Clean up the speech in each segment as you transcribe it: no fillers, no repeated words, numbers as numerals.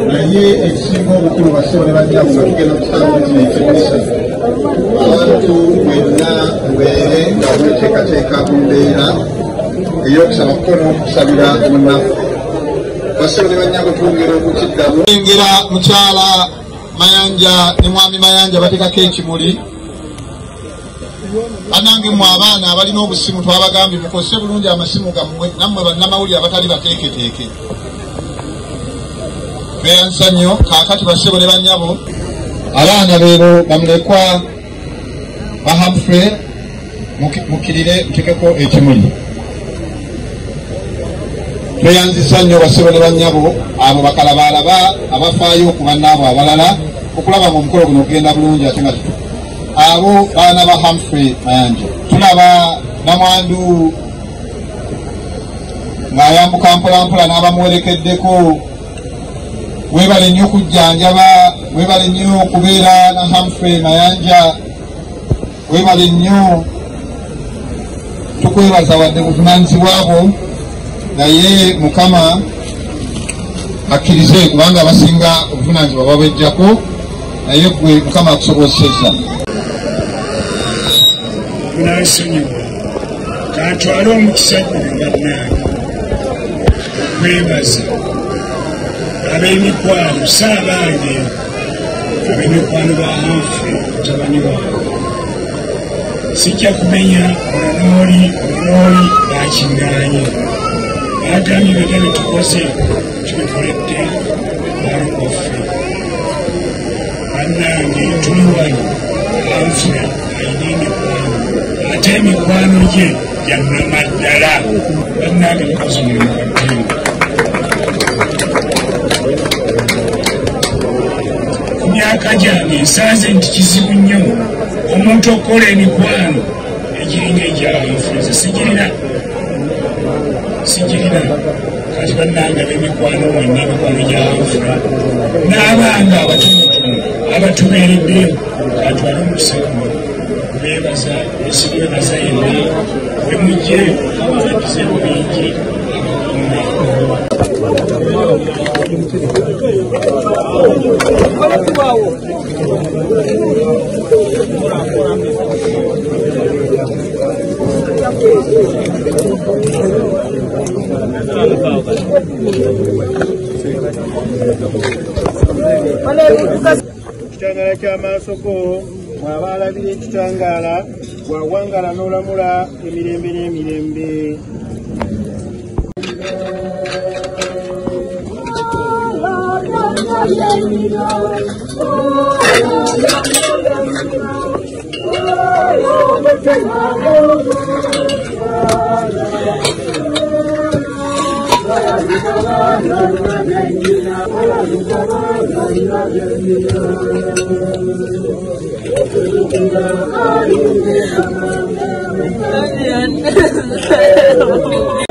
Naye ekisinga obukulu bassebo ne bannyabo nga tugenda kutandika kino ekimisa abantu mwenna mubeere nga mweteekateeka mu mbeera ey'okusaba kuko n'okusabira munnaffe. Bassebo ne bannyabo twongera okukiddamu. Engera mukyala Mayanja ne mwami Mayanja bateekako ekimuli. Bannange mmwe abaana abalina obusimu twabagambye mukozese bulungi amasimu gammwe nammwe bannamawulire abatali bateeketeeke. Tweyanza nnyo. Kaakati bassebo ne bannyabo abaana beebo bamulekwa ba Humphrey mukkirire muteekeko ekimuli. Tweyanzisa nnyo bassebo ne bannyabo abo bakalabaalaba abafaayo ku bannaabwe abalala okulaba ng'omukolo guno ogenda bulungi ate nga abo baana ba Humphrey Mayanja. Tulaba namwandu ng'ayambuka mpolampola n'abamuwerekeddeko. Webale nnyo okujjanjaba, webale nnyo okubeera na Humphrey Mayanja, webale nnyo, tukwebaza wadde buvunaanyizibwa bwo, naye Mukama akkirize kubanga abasinga obuvunaanyizibwa babweggyako, naye ggwe Mukama akusobozesezza. Munansonyiwa kantwale omukisa guno bannange okwebaza ab'emikwano saabange ab'emikwano ba Humphrey mutabani wange. Sijja kumenya ono n'oli bakiŋŋaanye bagambye byonna bye tukoze tubikoledde mwalo gwaffe. Bannange tuli wano, Humphrey alina emikwano ate emikwano gye gya nnamaddala. Bannange mukozi mulimu gwa ttendo. Ku myaka gyange nsanze nti kizibu nnyo omuntu okukola emikwano egiringa egya Humphrey. Nze sigirina. Kati bannange ab'emikwano mwenna emikwano gya Humphrey n'abanga abatonotono abatubeereddeyo kantwale omukisa guno okubeebaza esigwebaza yenna we mujje abaddizeewo bingi abakuume. Ekitangaala ky'amaaso go mwaba alabira ekitangaala bw'awangala n'olamula emirembe n'emirembe.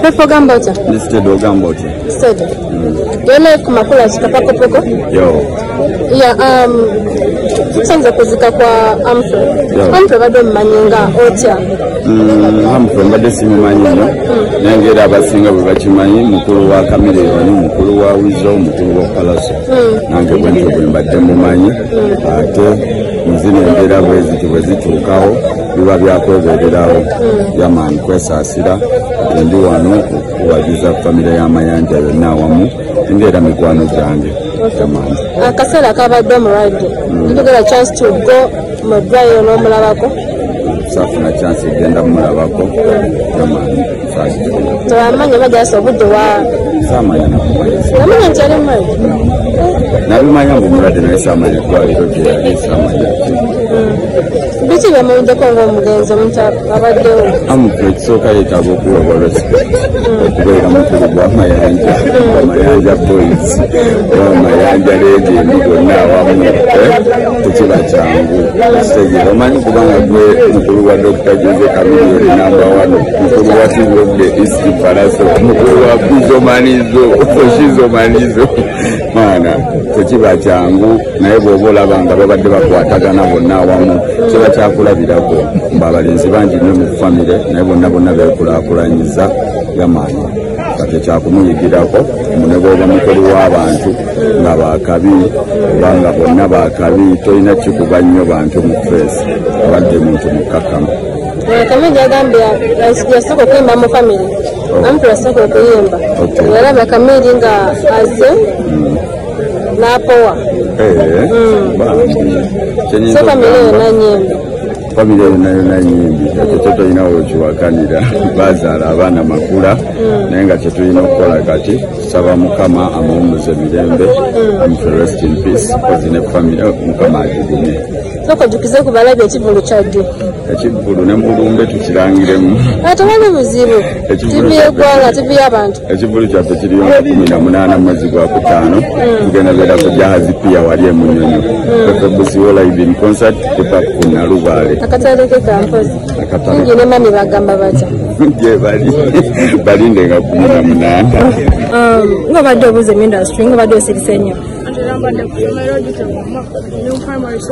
Pepo Gambota. Listed Ogambota. Listed. Yona kumakula chikapakopoko? Yo. Yeah, tusanze kuzika kwa Humphrey. Humphrey bado mmanyi otya? Humphrey mbadde simumanyi nnyo. Naye ng'era abasinga bwe bakimanyi, mukulu wa Chameleone, mukulu wa Weasel, mukulu wa Pallaso. Nange bwe ntyo bwe mbadde mumanyi. Ate nzino embeera bwe ziti bwe zituukawo biba byakwebeererawo byamaanyi kwesaasira. Ndi wano okuwagiza famire y'Amayanja yonna awamu ng'era mikwano gyange byamaanyi. Akaseera kabadde omulwadde, did you get a chance to go mu ddwaliro n'omulabako? Saafuna chance egenda mmulabako byamaanyi. Twakitegera. Tewamanya bajasa obudde wa saamanya nakumanya. Wamanya nti yali mulwadde? Nabimanya mbu mulwadde, naye saamanya ddwaliro gye yali, saamanya ki. Biki byamuwuddeko ng'omugenzi omuntu abaddewo? Amufe ekisooka yeetaaga okuweebwa respect, okubeera mukulu gw'amayanja, amayanja boys oba amayanja legend gonna awamu, tekiba kyangu kitegeera. Omanyi kubanga gwe mukulu wa Dr. Jose Chameleone number one, mukulu wa King of the East Pallaso, mukulu wa Bizomanizo, Oshizomanizo, maana tekiba kyangu. Naye bw'oba olaba nga babadde bakwatagana bonna awamu, kiba kyakulabirako mbu abalenzi bangi nnyo mu famire, naye bonna bonna beekulaakulanyiza yamaanyi. Kati ekyakumuyigirako ne bw'oba mukulu w'abantu nga bakabi oba nga bonna bakabi, tolina kikuba nnyo bantu mu face, abadde muntu mukkakkamu. Kamili yagambye yasooka okuyimba mu famire, Amufe yasooka okuyimba, yalaba Kamili nga azze n'apowa. So famire yonna nnyimbi. Famire yonna yonna nnyimbi, ekyo kyo tolina wekiwakanira. Bazaala abaana makula, naye nga kyetulina okukola kati saba Mukama amuwummuze mirembe, Amufe rest in peace, kozi ne famire Mukama agigumye. Sooka ojjukize ku balabi ekivvulu kyadde. Ekivvulu ne mulumbe tukirangiremu. Tewali buzibu. TV y'eggwanga, TV y'abantu. Ekivvulu kyaffe kiriyo nga 18 mwezi gwa 5, tugenda beera ku Jahazi Pier wali e Munyonyo. Pepe live in concert epa ku Nalubaale. Akatale ke kampozi. Kingi ne mami bagamba batya? Gye bali balinde nga 18. Ng'obadde obuuza mu industry, ng'obadde osirise nnyo. Mbadde ku ssomero gitewoma ne mu primary 7,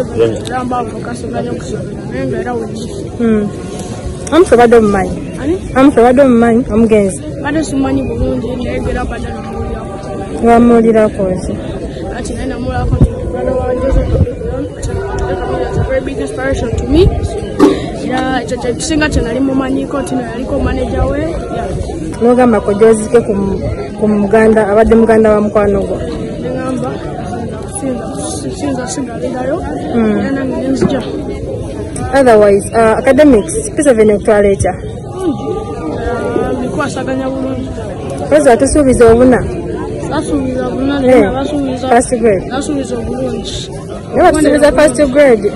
era mba nfokasinganya okusomera naye nga era wendi. Amufe obadde omumanyi? Amufe obadde omumanyi omugenzi? Mbadde simumanyi bulungi, naye era mbadde namuwulirako. Wamuwulirako ki? Ati naye namuwulirako nti brother wa Jose Chameleone is a very big inspiration to me. Era ekyo kyekisinga kye nali mumanyiko nti yaliko manager we. N'ogamba kojja ozike ku muganda abadde muganda wa mukwano gwo. Nengamba sinza sigalirayo era nange nenzija. Otherwise, academics, P7 okutwala etya? Bikwasaganya bulungi. Kozi atusuubiza obuna? Basuubiza obuna, naye basuubiza first grade. Basuubiza obulungi. Naye batusuubiza first grade.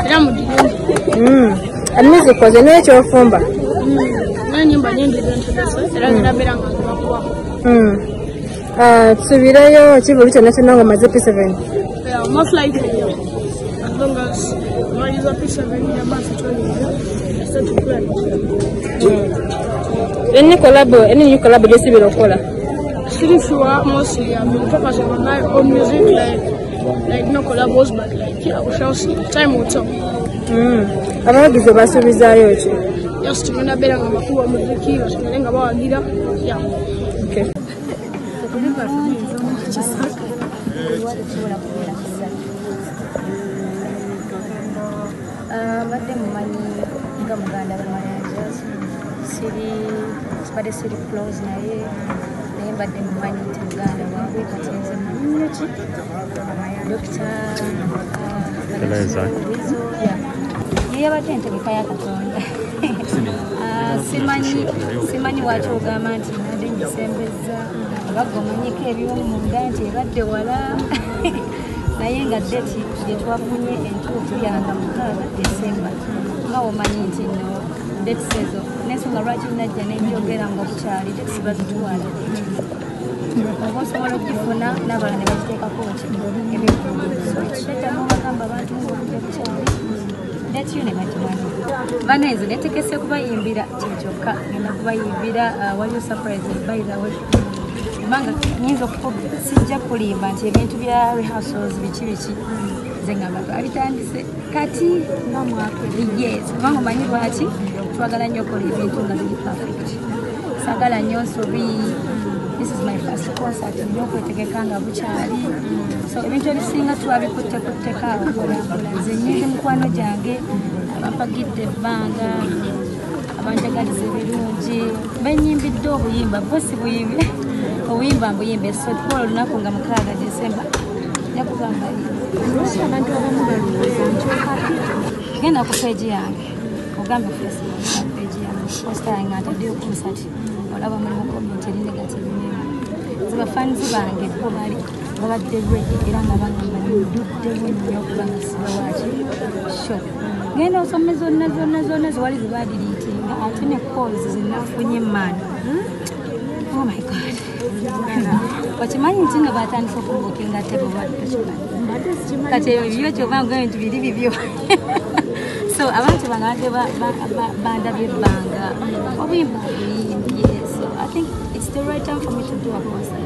Era mudirinde. And music koze naye ky'ofumba? N'ennyimba nnyingi zentegese era zirabeera nga zibakuwako. Tusuubireyo ekivvulu kyonna kyonna ng'omaze P7? Yeah, most likely, yeah. As long as maliza P7 yaba sitwalira, I start to plan. Any collab, any new collab gy'osuubira okukola? Still sure, mostly I've been focusing on my own music, like no collabos, but like yeah, we shall see. Time will tell. Abawagizi obasuubizaayo ki? Just tugenda beera nga bakuba muziki, basigale nga bawagira. Yeah. Okay. Mbadde mumanyi nga muganda wa Mayanja, sibadde siri close naye, naye mbadde mumanyi nti muganda waabwe. Kati nze mmanyi nnyo ki Dokita Wizo ye yabadde entegeka ya Katonda. Simanyi waki ogamba nti nabadde ngisembeza, oba omanyiko ebyomunda nti ebadde wala, naye nga date gye twafunye entuufu yanga 6 Desemba. Nga omanyi nti no dates ezo, n'ensonga lwaki najja nenjogera nga bukyali, dates bazitwala, oba osobola okugifuna n'abalala ne bagiteekako ki ebivvulu. So ekidata n'obagamba abantu ngaobudde bukyali, date yo ne bagimanya. Banenze netegese kubayimbira kyekyokka, ngenda kubayimbira. Waliyo surprise, by the way, kubanga nyinza sijja kulimba nti ebintu bya rehearsals biki biki, nze ngamba twabitandise kati nga mwaka. Yes, kubanga omanyi lwaki twagala nnyo okukola ebintu nga biri perfect, saagala nnyo nsobi. This is my first concert, nnyo okwetegeka nga bukyali, so ebintu ebisinga twabikuttekutteko awo mpolampola. Nze nyingi mukwano gyange abampagidde ebbanga, abanjagaliza ebirungi, benyimbidde obuyimba, bo si buyimbi, obuyimba mbuyimbe. So tukola olunaku nga 6 Desemba njakugamba. Lwaki abantu abamu balowooza nti okapita? Genda ku page yange Ogambye Facebook page yange posta yange ataddeyo concert, olaba mulimu comment eri negative nene. Nze bafanzi bange bo bali babadde ready era nga bagamba nduddewo nnyo okubanga sibawaaki show. Ngenda osome zonna zonna zonna zewali zebadiriitinga ate ne calls zenafunye maani. Oh my God. Okimanyi nti nga batandise okubuukinga table bali tokimanyi. Kati ebyo bibyo kyova ngoye nti biri bibyo. So abantu bange bandabye ebbanga obuyimba buyimbye. So I think it's the right time for me to do a concert.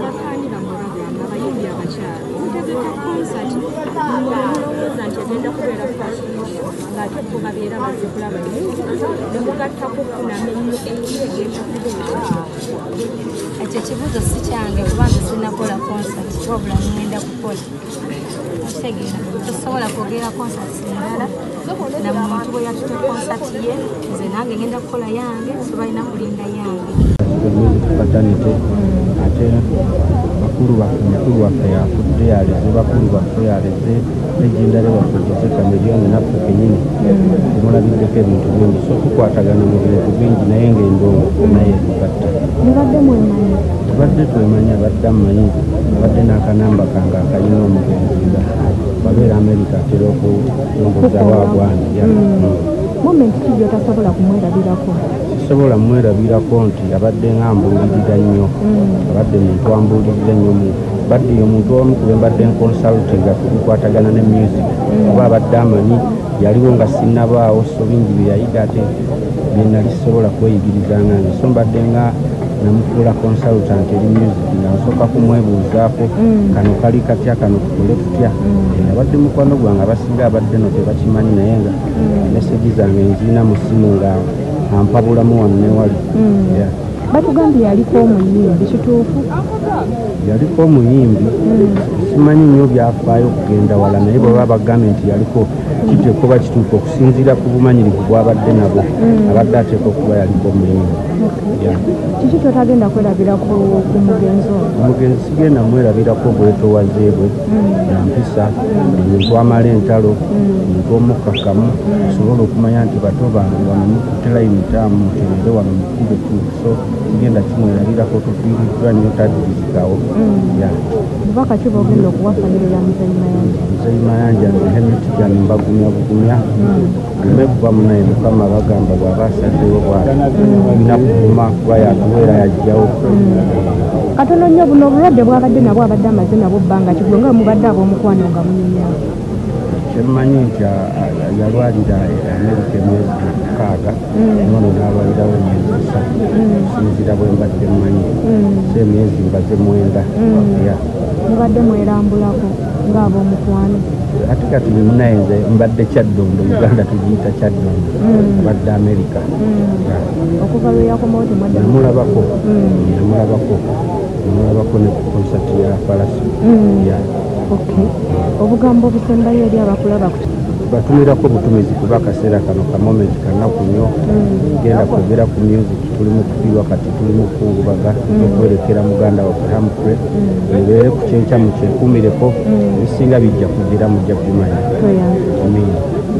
Bafaani bamwe bagamba abayimbi abakyala mutegeka concert mulowooza nti egenda kubeera fashion show ng'ate bo babeera bazze kulaba music ne mugattako kunamenya eri egenda kubeera. Ekyo ekibuuzo si kyange kubanga sinnakola concert wabula ngenda kukola. Kitegeera tosobola kwogera concert ndala na muntu bwe yatutte concert ye, nze nange ngenda kukola yange, so balina kulinda yange. Fraternity ate bakulu baffe mukulu waffe yafudde yaleze bakulu baffe yaleze legendary waffe Jose Chameleone naffe kenyini tumulabiddeko ebintu bingi, so tukwatagana mu bintu bingi naye ng'endongo naye tugatta. Mubadde mwemanyi? Tubadde twemanya, badde ammanyi, abadde n'akanamba kange akalina omugenzi nga babeera Amerika atera okulongoza waagwana. Moment ki gy'otasobola kumwerabirako? Sisobola mwerabirako nti abadde nga mbuulirira nnyo, abadde muntu ambuulirira nnyo, badde ye muntu omu ku be mbadde nconsultinga ku bikwatagana ne music kuba abadde amanyi yaliwo nga sinnabaawo, so bingi bye yayiga ate bye nali sisobola kweyigiriza nga nze, so mbadde nga namufuula consultant eri music nga nsooka kumwebuuzaako kano kali katya, kano tukole tutya. Abadde mukwano gwange abasinga abadde no tebakimanyi naye nga mesegi zange nzirina mu ssimu nga ampabulamu wano ne wali. Batugambye yaliko omuyimbi, kituufu? Yaliko omuyimbi, simanyi nnyo byafaayo kugenda wala, naye bwe baba bagambye nti yaliko kiteekwa oba kituufu okusinziira ku bumanyirivu bw'abadde nabwo, abadde ateekwa okuba yaliko omuyimbi. Kiki ky'otagenda kwerabira ku mugenzi ono? Omugenzi sigenda mwerabirako bwetoowaze bwe na mpisa, omuntu amala entalo, omuntu omukkakkamu, osobola okumanya nti bato bange wano mukutte layini taamu mutereere wano mukube tu, so sigenda kimwerabirako, tufiiriddwa nnyo taddirizikawo. Bubaka ki bw'ogenda okuwa famire ya Muzeeyi Mayanja? Muzeeyi Mayanja nze Henry mbagumya bugumya, gume kuba munaye Mukama bagamba bw'aba asaddewo bw'ati tulina kuguma kuba yatuweera yajjawo. Katono nnyo buno obulwadde bw'abadde nabwo abadde amaze nabwo bbanga ki gwe nga mubadde ab'omukwano nga munyumya? Kyemmanyi nti yalwalira Amerika emyezi 6 nono n'alwalirawo emyezi 3 okusinziira bwe mbadde mmanyi, so emyezi mbaze 9. Mubadde mwerambulako ng'ab'omukwano? Ate kati munaye nze mbadde Kyaddondo, Uganda tugiyita Kyaddondo, abadde Amerika. Okuva lwe yakomawo temwadde? Namulabako, namulabako ne ku concert ya Falasi. Obugambo obusembayo eri abakulaba? Batumirako butumizi kuba akaseera kano ka moment kanaku nnyo, genda kwogera ku music, tuli mu kufiirwa kati tuli mu kukungubaga okwerekera muganda waffe Humphrey, mubeere ku kyenkya mukyekuumireko, ebisinga bijja kugira mujja kubimanya. Amiina.